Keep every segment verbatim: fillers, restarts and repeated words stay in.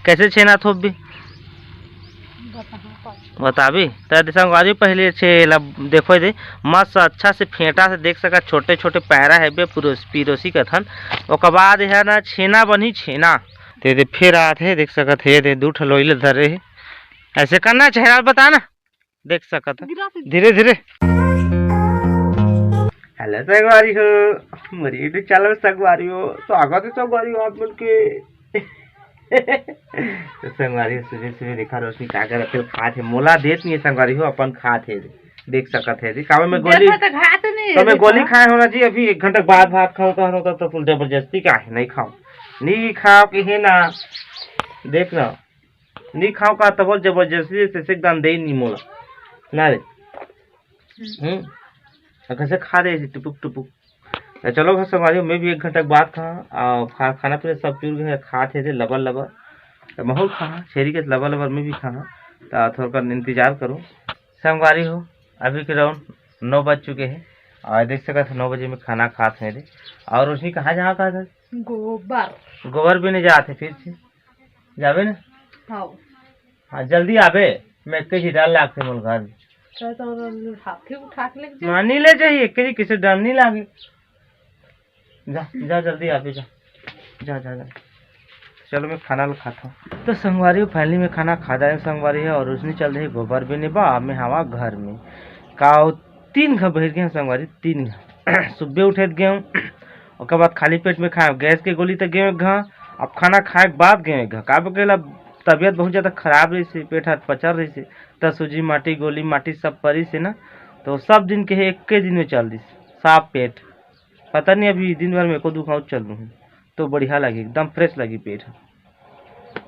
कैसे छेना थोपबे? बताबी त संगवारी, पहले छे ला देखो दे, मस्त अच्छा से फेंटा से देख सकत, छोटे छोटे पैरा है बे, पिरोसी कथन। ओकर बाद यह ना छेना बनी छेना। ते दे फिर आत है, देख सकत है, दे दू ठो लोई ले धरे है। ऐसे करना चेहरा बता ना, देख सकत है। धीरे धीरे। हेलो संगवारी हो, मोर YouTube चैनल में संगवारी हो, स्वागत है संगवारी हो आप मन के। तो संगवारी हो, सुबह सुबह देखा रोशनी का करत है, खात है, मोला देत नहीं है संगवारी हो, अपन खात है, देख सकत है जी। काबर मैं गोली, देखो तो खात नहीं है, तो मैं देखो। गोली खाए हो ना जी, अभी एक घंटा के बाद भात खाओ कह रहा हूँ, तब तो फुल जबरदस्ती का है, नहीं खाओ, नहीं खाओ कि है ना, देख ना, नहीं खाओ का तब जबरदस्ती से एकदम दे नहीं मोला ना रे। हम्म। हम्म। आ, कैसे खा दे ऐसे टुपुक टुपुक। आ, चलो भाई संगवारी, मैं भी एक घंटा के बाद खा, आ, खा, खाना पीना सब चुर गए, खात है जे लबर लबर। तो महूँ खा, छेरी के लबर लबर मैं भी खा। तो थोड़ा इंतजार करो संगवारी हो, अभी के राउंड नौ बज चुके हैं। और देख सकत हो, नौ बजे में खाना खात है रे। और उसमें कहाँ जहाँ कहा था? गोबर। गोबर भी नहीं जाते फिर से। जाबे ना? हाँ। हाँ, जल्दी आबे, मैं एक ही डर लागते मोल घर में। तो, तो उठा के, उठा के लेके जा। मानी ले जाइए, एक ही किसे डर नहीं लागे। जा, जा जल्दी आबे, जा। जा, जा, जा। चलो मैं खाना ला खाता हूँ। तो संगवारी हो, finally मैं खाना खा जाए संगवारी है, और उसने चल रही गोबर भी नहीं बा, मैं हवा घर में। का तीन घ बहिर गए संगवारी, तीन घ। सुबह उठे गए, ओकर बाद खाली पेट में खाए, गैस के गोली तो गए घ, अब खाना खाए के बाद गए घ। का बोले, तबीयत बहुत ज़्यादा खराब रही से, पेट हाथ पचर रही से, त सूजी माटी, गोली माटी सब परी से ना, तो सब दिन के एक के दिन में चल दिस साफ पेट। पता नहीं अभी दिन भर में एको दू घाव चल लूँ तो बढ़िया लगी, एकदम फ्रेश लगी पेट।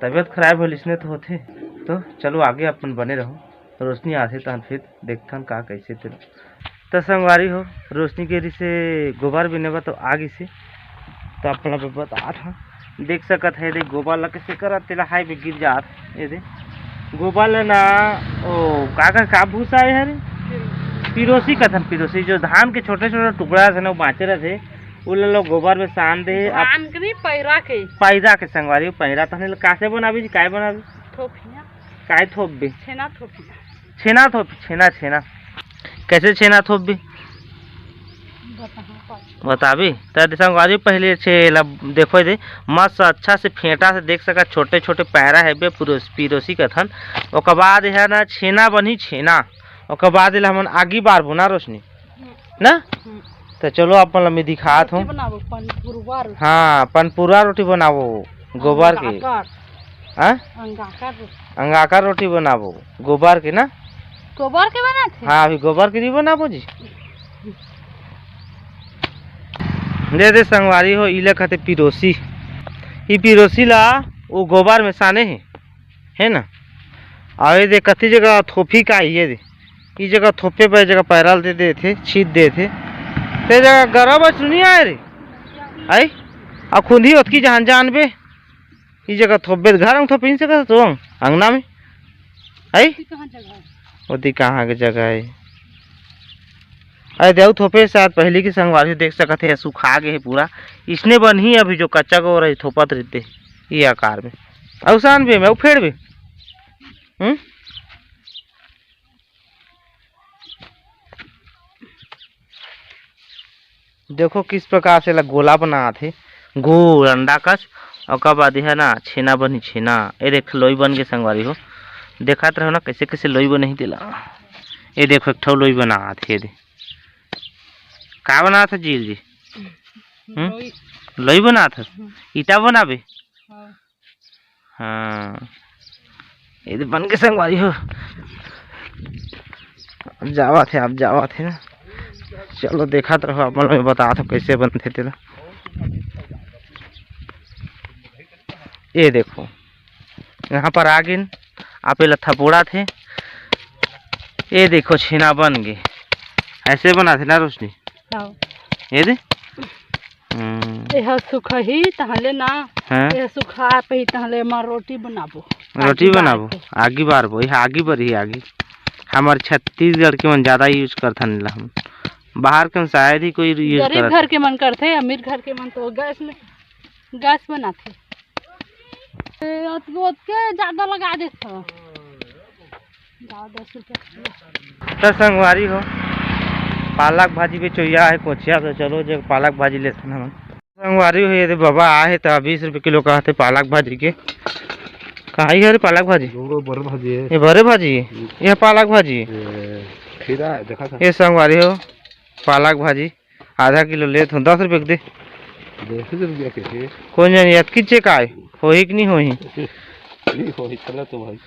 तबीयत खराब होल इसने तो होथे। तो चलो आगे अपन बने रहो, रोशनी आथे तहन फिर देखथन का कैसे तेला। त संगवारी हो, रोशनी के रिसे गोबर बिने बर तो आ गिसे, तो अपन ला बतात हा। देख सकत है, देख गोबर ला कैसे करत तेला, हाय बे गिर जात। ये दे गोबर ला ना, ओ का का, का भूसा है रे? पिरोसी कथन, पिरोसी जो धान के छोटे छोटे टुकड़ा रथे ना, वो बाँचे रथे, वो ला लो गोबर में सान दे। अब धान के नहीं, पैरा के। पैरा के संगवारी, पैरा तहने ला कासे बनाबी जी, काय बनाबी? थोपिया। काय थोपबे? छेना थोपिया। छेना थोप, छेना, छेना। कैसे छेना थोपबे? बताओ, पाँच। बताबी? त संगवारी पहले छे ला देखो दे, मस्त अच्छा से फेंटा से देख सका, छोटे छोटे पैरा है बे, पुरोस-, पिरोसी कथन। ओकर बाद है ना छेना बनी छेना, ओकर बाद एला हमन आगी बारबो ना रोशनी, हम्म। ना? हम्म। त चलो अपन ला मैं दिखात रोटी हूँ। बनाबो, पनपुरवा रोटी। हाँ, पनपुरवा रोटी बनाबो, गोबर के। अंगाकर। हाँ? अंगाकर रोटी। अंगाकर रोटी बनाबो, गोबर के ना? गोबर के बनाथे? हाँ, अभी गोबर के नहीं बनाबो जी। दे दे संगवारी हो, इला कहते पिरोसी। ई पिरोसी ला वो गोबर में साने है, है ना? और ये दे कति जगह थोपी का, ये दे, ई जगह थोपे पर जगह पैरल दे देथे, छीत देथे। ते जगह गरब अचुनी आए रे, आई? आ खुंदी ओतकी जहान जान बे। ई जगह थोपबे त घर में थोपिन सकत तो अंगना में। आई? ओती कहाँ जगह है? ओती कहाँ के जगह है? अरे देव थोपे शायद पहली की संगवारी देख सकत है, सुखा गे है पूरा। इसने बनही अभी जो कच्चा गोबर है थोपत रहते ये आकार में। अउसान भी में, अउ फेड़ भी। हम्म? देखो किस प्रकार से एला गोला बनात हे, गोल अंडा कस। ओकर बाद एहा ना छेना बनही, छेना। ए देख लोई बन के संगवारी हो, देखात रहो ना कैसे कैसे लोई बनही तेला। ए देखो एक ठो लोई बनात हे, ए दे। का बनात हे जील जी? हम्म? लोई। लोई बनात हे? हम्म। ईटा बनाबे? हाँ। हाँ, ये तो बन के संगवारी हो। अब जावत हे, अब जावत हे ना। चलो देखत रहो, अपन में बतात हो कैसे बनथे तेला। ये देखो, यहाँ पर आ गिन, आप एला थपोड़ात हे। ये देखो छेना बन गे, ऐसे बनाथे ना रोशनी। हाँ। ये दे। हम्म। एहा सुखही तहले ना, हाँ। एहा सुखा पही तहले मा रोटी बनाबो। रोटी आगी बनाबो, बार के। आगी बारबो, एहा आगी बरही आगी। हमर छत्तीसगढ़ के मन ज्यादा use करथन एला हम। बाहर के मन शायद ही कोई use गरीब करत। घर के मन करथे, अमीर घर के मन तो गैस में, गैस बनाथे। ए, ओतके, ओतके ज्यादा लगा देत हो। जाओ, दस रुपया किलो। त संगवारी हो, पालक भाजी बेचोइया हे कोचिया, तो चलो जे पालक भाजी लेथन हमन। संगवारी हो, ये दे बाबा आए हे त बीस रुपये किलो कहत हे पालक भाजी के। कहाँ हे रे पालक भाजी? वो बड़े भाजी हे। ये बड़े भाजी हे? हम्म। ये पालक भाजी? ये खीरा हे, देखा था। ये संगवारी हो, पालक भाजी आधा किलो लेत हो, दस रुपये के दे। दस रुपया के हे। कोन जानी अतकी चे काय होही कि नहीं होही? नहीं होही, चलो तो भाई।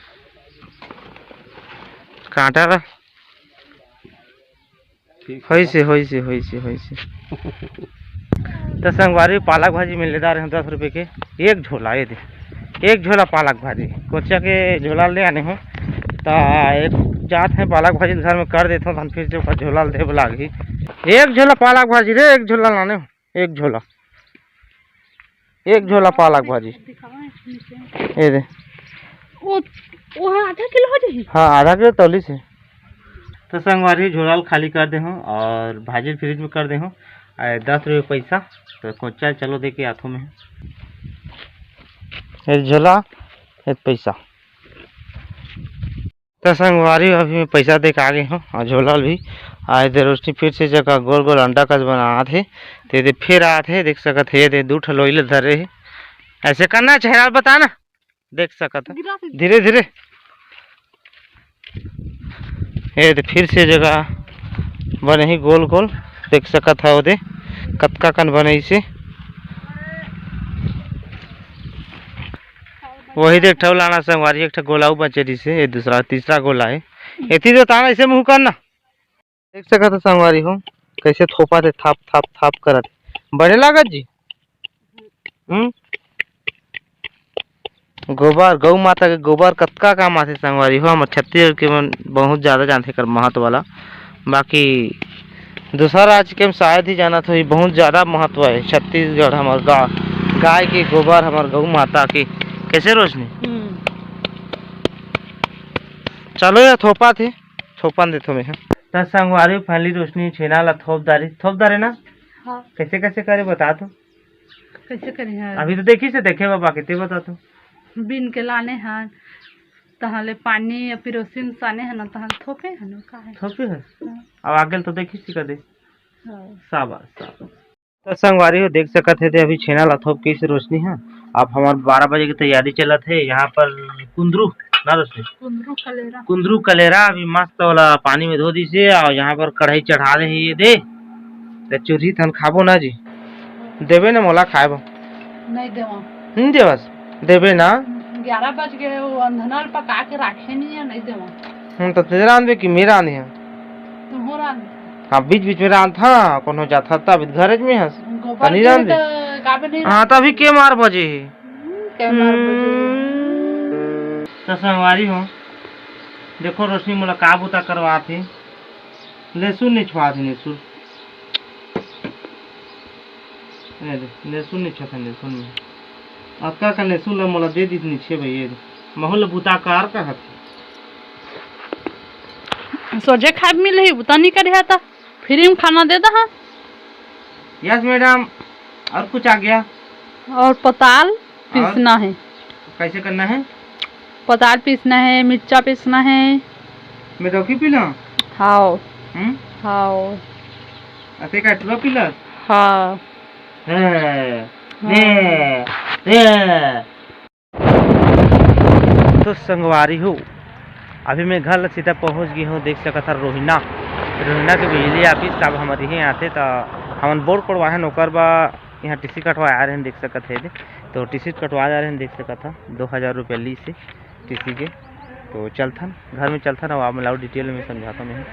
कांटा ला। ठीक हे। होइसे, होइसे, होइसे, होइसे। त संगवारी, पालक भाजी में लेदार हे दस रुपये के एक झोला, ये दे, एक झोला पालक भाजी। कोचिया के झोला ले आने हो, त एक जात हे पालक भाजी घर में कर देथों, तहन फिर से ओकर झोला ल देब लागही। एक झोला पालक भाजी रे, एक झोला लाने हो, एक झोला, एक झोला पालक भाजी। दिखावा इसमें से। ये दे। वो, वो हाँ, आधा किलो हो जाही? हाँ, आधा किलो तौली से। तो संगवारी, झोला ल खाली कर दे हूँ और भाजी ल फ्रिज में कर दे हूँ। आए दस रुपये पैसा, तो कोचा चलो दे के आथो में। ये झोला, ये पैसा। त संगवारी, अभी मैं पैसा दे के आ गे हूँ और झोला ल भी। आए दे रोशनी फिर से जगह गोल गोल अंडा कस बनात हे, ते दे फिर आत हे, देख सकत हे, ये दे दू ठो लोई ल धरे हे। ऐसे करना हे, चेहरा ल बता ना, देख सकत हे। गिरा दे। धीरे धीरे। ये दे फिर से जगह बने ही गोल गोल, देख सकत हे, वो दे कतका कन बने इसे। वही देख ठो लाना संगवारी, एक ठो गोला अउ बचे रहिसे, ये दूसरा, तीसरा गोला हे। एती तो ताना ऐसे मुँह करना। देख सकत हो संगवारी हो, कैसे थोपा थे, थाप, थाप, थाप करत। बड़े लागत जी? हम्म? गोबर, गौ माता के गोबर कतका काम आथे संगवारी हो। हमर छत्तीसगढ़ के मन बहुत ज्यादा जानथे एकर महत्व वाला। बाकी दूसरा राज्य के हम शायद ही जानत होही, बहुत ज्यादा महत्व हे छत्तीसगढ़ हमर गा-, गाय के गोबर, हमर गौ माता के। कैसे रोशनी? हम्म। चलो यार, थोपा थे, थोपन देथो मैं ह। त संगवारी, finally रोशनी छेना ला थोप डारे, थोप डारे ना? हाँ। कैसे, कैसे करे बता तो। कैसे करे हैं? अभी तो देखिस हे, देखे बाबा के, ते बता तो। बीन के लाने हन, तहाँ ले पानी या पिरोसिन साने हन, तहाँ ले थोपे हन, का हे? थोपे हन? हाँ। अब आगे तो देखिस हे कदे। हाँ। शाबाश, शाबाश। तो संगवारी हो, देख सकत हे, ते अभी छेना ला थोप के इसे रोशनी हे। अब हमार बारह बजे के तैयारी चलत हे। यहाँ पर कुंदरू ना रोशनी? कुंदरू कलेरा। कुंदरू कलेरा अभी मस्त वाला पानी में धो दिसे और यहाँ पर कढ़ाई चढ़ा दे हे, ये दे। ते चुरही तहन खाबो ना जी। देबे ना मोला खाए बर? नहीं देवा। नहीं देवस? देबे ना। ग्यारह बज गए, वो अंधनल पका के राखे नहीं है, नहीं देवा। हम तो तेरा आनबे कि मेरा आने हैं? तुमहो रांध। हाँ, बीच बीच में रांध, हाँ, कोनो जात हस तब घरे में हस। गोबर तनी के रांध दे। तो काबे नहीं हाँ, रांध। तभी के मार बजे हे। हम्म, के मार बजे। हम्म। तो संगवारी हो, देखो रोशनी मोला का बूता करवात हे। लहसुन नहीं छुआत हे, लहसुन। ए दे, लहसुन नहीं छुआत हे, लहसुन में। अतका का लहसुन ला मोला दे दीत नहीं छे भाई, ये दे। महू ला बूता कर कहत हे। सोझे खाए मिलही, बूता नहीं करे हे त। फ्री में खाना दे दहा। Yes madam, और कुछ आ गया? और पताल और? पीसना है। कैसे करना है? पताल पीसना है, मिर्चा पीसना है। मैं दौकी पीला? हाओ। हम्म? हाओ। अते का टुआ पीला? हाँ। है। हाँ। ने। ने। तो संगवारी हो, अभी मैं घर ल सीधा पहुँच गे हूँ। देख सकत हव रोहिना, रोहिना के बिजली ऑफिस, तब हमर इहें आथे त हमन बोर कोड़वाहन, ओकर बा यहाँ टीसी कटवाए आ रहे हैं, देख सकत हे दे। तो टीसी कटवाए आ रहे हैं, देख सकत हव, दो हज़ार रुपया लीस हे टीसी के। तो चलथन, घर में चलथन, अब आप मन ला detail में समझाता मैं।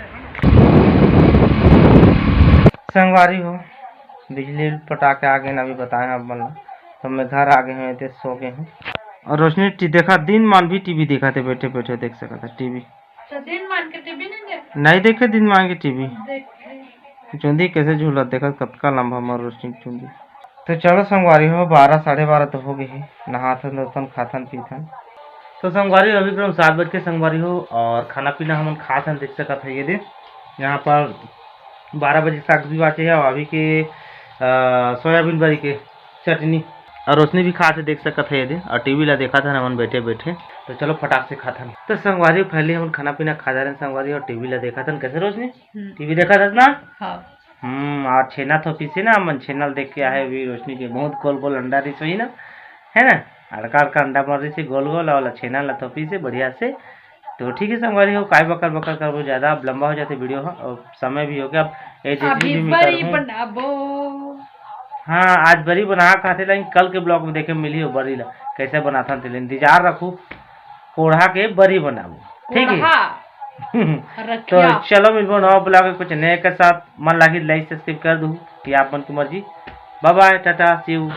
संगवारी हो, बिजली पटा के आ गए ना, अभी बताए आप मन ला। तो मैं घर आ गए हूँ, एदे सो गए हूँ। और रोशनी टी-, देखा, दिन मान भी टीवी देखा थे, बैठे बैठे देख सकत हे टीवी। तो दिन मान के टीवी नहीं देख? नहीं देखे दिन मान के टीवी। देख। चुंदी कैसे झूलत, देखा कतका लंबा हमर रोशनी चुंदी। तो चलो संगवारी हो, बारह, साढ़े बारह तो हो गए हे, नहाथन, धोथन, खाथन, पीथन। तो संगवारी हो, अभी करीब सात बज के संगवारी हो, और खाना पीना हमन खाथन, देख सकत हे ये दे, यहाँ पर बारह बजे साग भी बाचे हे, और अभी के, अ, सोयाबीन बरी के चटनी। और रोशनी भी खात हे, देख सकत हे ये दे, और टीवी ला देखत हन हमन बैठे बैठे। तो चलो फटाक से खाथन। तो संगवारी हो, finally हमन खाना पीना खा डारेन संगवारी हो, और टीवी ला देखत हन। कैसे रोशनी? हम्म। टीवी देखत हस ना? हाँ। हम्म, और छेना थोपिस हे ना, हमन छेना ल देख के आहे भी रोशनी के बहुत गोल गोल अंडा रिहिस होही ना, है ना? अड़का अड़का अंडा मर रिहिस हे गोल गोल, और छेना ला थोपिस हे बढ़िया से। तो ठीक है संगवारी हो, काय बकर बकर करबो, ज्यादा अब लंबा हो जाथे वीडियो ह, और समय भी हो गया, अब एडिटिंग अभी भी मैं बरी करहूँ। बनाबो। हाँ, आज बरी बना खाथे, लेकिन कल के ब्लॉग में देखे मिली हो बरी ला कैसे बनाथन, तेला इंतजार रखू। कोढ़ा के बरी बनाबो, ठीक है? कोढ़ा। तो रखिया। चलो मिलबो नवा ब्लॉग में कुछ नए के साथ। मन लागी लाइक सब्सक्राइब कर दू, ये आप मन की मर्जी। बाय बाय, टाटा, सी यू।